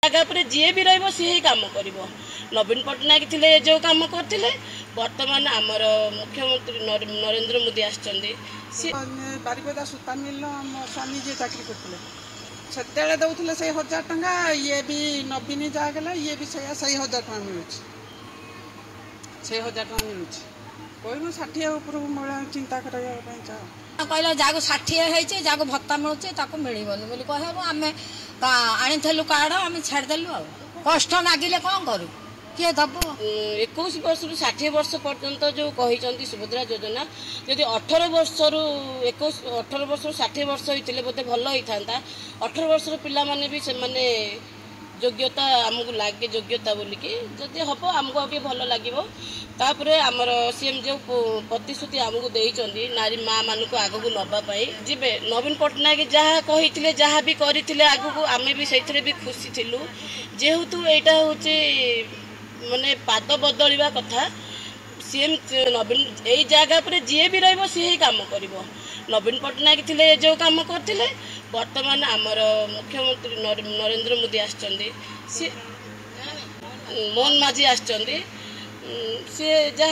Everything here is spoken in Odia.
ଜାଗା ଉପରେ ଯିଏ ବି ରହିବ ସିଏ ହିଁ କାମ କରିବ। ନବୀନ ପଟ୍ଟନାୟକ ଥିଲେ ଯେଉଁ କାମ କରିଥିଲେ, ବର୍ତ୍ତମାନ ଆମର ମୁଖ୍ୟମନ୍ତ୍ରୀ ନରେନ୍ଦ୍ର ମୋଦି ଆସିଛନ୍ତି ସିଏ। ବାରିପଦା ସୂତା ମିଲ୍ର ମୋ ସ୍ୱାମୀ ଯିଏ ଚାକିରି କରୁଥିଲେ, ସେତେବେଳେ ଦେଉଥିଲେ ସେଇ 1000 ଟଙ୍କା। ଇଏ ବି ନବୀନ ଯାହା ଗଲା, ଇଏ ବି ସେଇଆ, ସେଇ 1000 ଟଙ୍କା ମିଳୁଛି, ସେଇ 1000 ଟଙ୍କା ମିଳୁଛି। କହିବୁ 60 ଉପରକୁ ମହିଳା ଚିନ୍ତା କରିବା ପାଇଁ ଚାହ କହିଲା, ଯାହାକୁ 60 ହେଇଛି, ଯାହାକୁ ଭତ୍ତା ମିଳୁଛି, ତାକୁ ମିଳିବନି ବୋଲି କହିବାକୁ ଆମେ ଆଣିଥିଲୁ କାର୍ଡ଼, ଆମେ ଛାଡ଼ିଦେଲୁ। ଆଉ କଷ୍ଟ ମାଗିଲେ କ'ଣ କରିବୁ? କିଏ ଦବ? 21 ବର୍ଷରୁ 60 ବର୍ଷ ପର୍ଯ୍ୟନ୍ତ ଯେଉଁ କହିଛନ୍ତି ସୁଭଦ୍ରା ଯୋଜନା, ଯଦି 18 ବର୍ଷରୁ 21, 18 ବର୍ଷରୁ 60 ବର୍ଷ ହେଇଥିଲେ ବୋଧେ ଭଲ ହେଇଥାନ୍ତା। 18 ବର୍ଷର ପିଲାମାନେ ବି ସେମାନେ ଯୋଗ୍ୟତା, ଆମକୁ ଲାଗେ ଯୋଗ୍ୟତା ବୋଲିକି ଯଦି ହେବ ଆମକୁ ଆଉ ଟିକେ ଭଲ ଲାଗିବ। ତାପରେ ଆମର ସିଏମ୍ ଯେଉଁ ପ୍ରତିଶ୍ରୁତି ଆମକୁ ଦେଇଛନ୍ତି ନାରୀ ମା ମାନଙ୍କୁ ଆଗକୁ ନେବା ପାଇଁ ଯିବେ, ନବୀନ ପଟ୍ଟନାୟକ ଯାହା କହିଥିଲେ, ଯାହା ବି କରିଥିଲେ ଆଗକୁ, ଆମେ ବି ସେଇଥିରେ ବି ଖୁସି ଥିଲୁ। ଯେହେତୁ ଏଇଟା ହେଉଛି ମାନେ ପାଦ ବଦଳିବା କଥା, ସିଏମ୍ ନବୀନ ଏଇ ଜାଗା ଉପରେ ଯିଏ ବି ରହିବ ସିଏ ହିଁ କାମ କରିବ। ନବୀନ ପଟ୍ଟନାୟକ ଥିଲେ ଯେଉଁ କାମ କରିଥିଲେ, ବର୍ତ୍ତମାନ ଆମର ମୁଖ୍ୟମନ୍ତ୍ରୀ ନରେନ୍ଦ୍ର ମୋଦି ଆସିଛନ୍ତି, ସିଏ ମୋହନ ମାଝୀ ଆସିଛନ୍ତି, ସିଏ ଯାହା